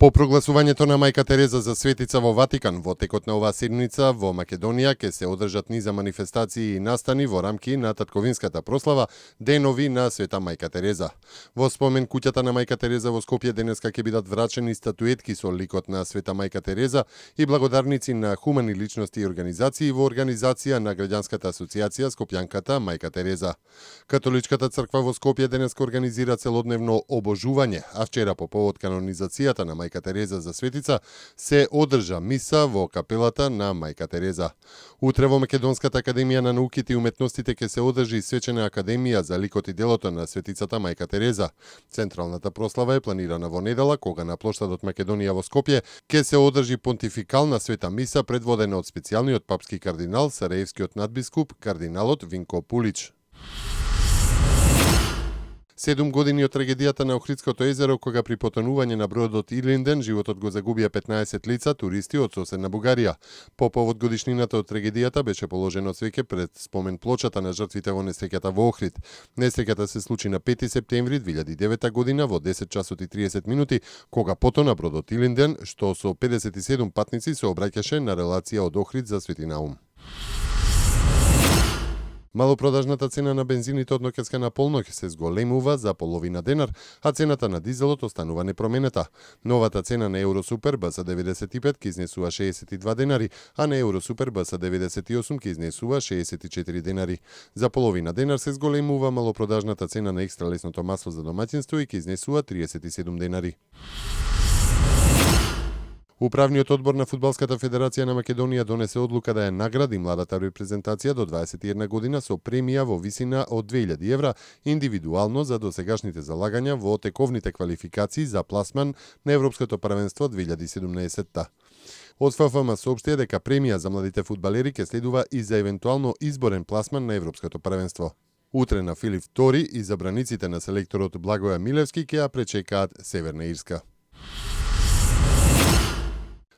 По прогласувањето на мајка Тереза за светица во Ватикан во текот на оваа седмица во Македонија ќе се одржат низа манифестации и настани во рамки на татковинската прослава Денови на Света мајка Тереза. Во спомен куќата на мајка Тереза во Скопје денеска ќе бидат врачени статуетки со ликот на Света мајка Тереза и благодарници на хумани личности и организации во организација на граѓанската асоциација Скопјанката мајка Тереза. Католичката црква во Скопје денеска организира целодневно обожување, а вчера по повод канонизацијата на мајка Тереза за светица се одржа миса во капелата на мајка Тереза. Утре во Македонската академија на науките и уметностите ќе се одржи свечена академија за ликот и делото на светицата мајка Тереза. Централната прослава е планирана во недела, кога на плоштадот Македонија во Скопје ќе се одржи понтификална света миса предводена од специјалниот папски кардинал, сараевскиот надбискуп кардиналот Винко Пулич. 7 години од трагедијата на Охридското езеро, кога при потонување на бродот Илинден животот го загубија 15 лица туристи од соседна Бугарија. По повод годишнината од трагедијата беше положено цвеќе пред спомен плочата на жртвите во несреќата во Охрид. Несреќата се случи на 5 септември 2009 година во 10 часот и 30 минути, кога потона бродот Илинден, што со 57 патници се обраќаше на релација од Охрид за Свети Наум. Малопродажната цена на бензините од ноќеска на полноќ се зголемува за половина денар, а цената на дизелот останува непроменета. Новата цена на Евросупер БС95 ќе изнесува 62 денари, а на Евросупер БС98 ќе изнесува 64 денари. За половина денар се зголемува малопродажната цена на екстра лесното масло за домаќинство и ќе изнесува 37 денари. Управниот одбор на Фудбалската федерација на Македонија донесе одлука да ја награди младата репрезентација до 21 година со премија во висина од 2000 евра индивидуално за досегашните залагања во тековните квалификации за пласман на Европското првенство 2017. Од ФФМ соопштија дека премија за младите фудбалери ќе следува и за евентуално изборен пласман на Европското првенство. Утре на Филип II и забраниците на селекторот Благоја Милевски ќе ја пречекаат Северна Ирска.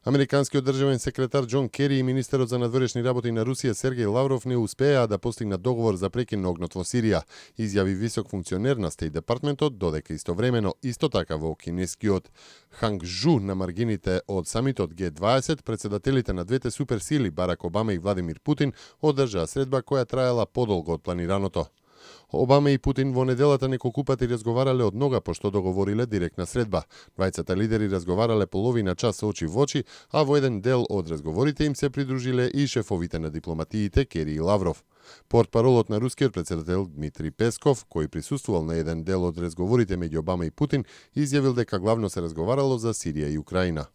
Американскиот државен секретар Џон Кери и министерот за надворешни работи на Русија Сергеј Лавров не успеа да постигнат договор за прекин на огнот во Сирија, изјави висок функционер на Стейт департментот, додека истовремено исто така во кинескиот Хангжу на маргините од самитот Г20 председателите на двете суперсили Барак Обама и Владимир Путин одржаа средба која траела подолго од планираното. Обама и Путин во неделата неколку пати разговарале од нога пошто договориле директна средба. Двајцата лидери разговарале половина час очи во очи, а во еден дел од разговорите им се придружиле и шефовите на дипломатиите Кери и Лавров. Портпаролот на рускиот председател Дмитрий Песков, кој присуствувал на еден дел од разговорите меѓу Обама и Путин, изјавил дека главно се разговарало за Сирија и Украина.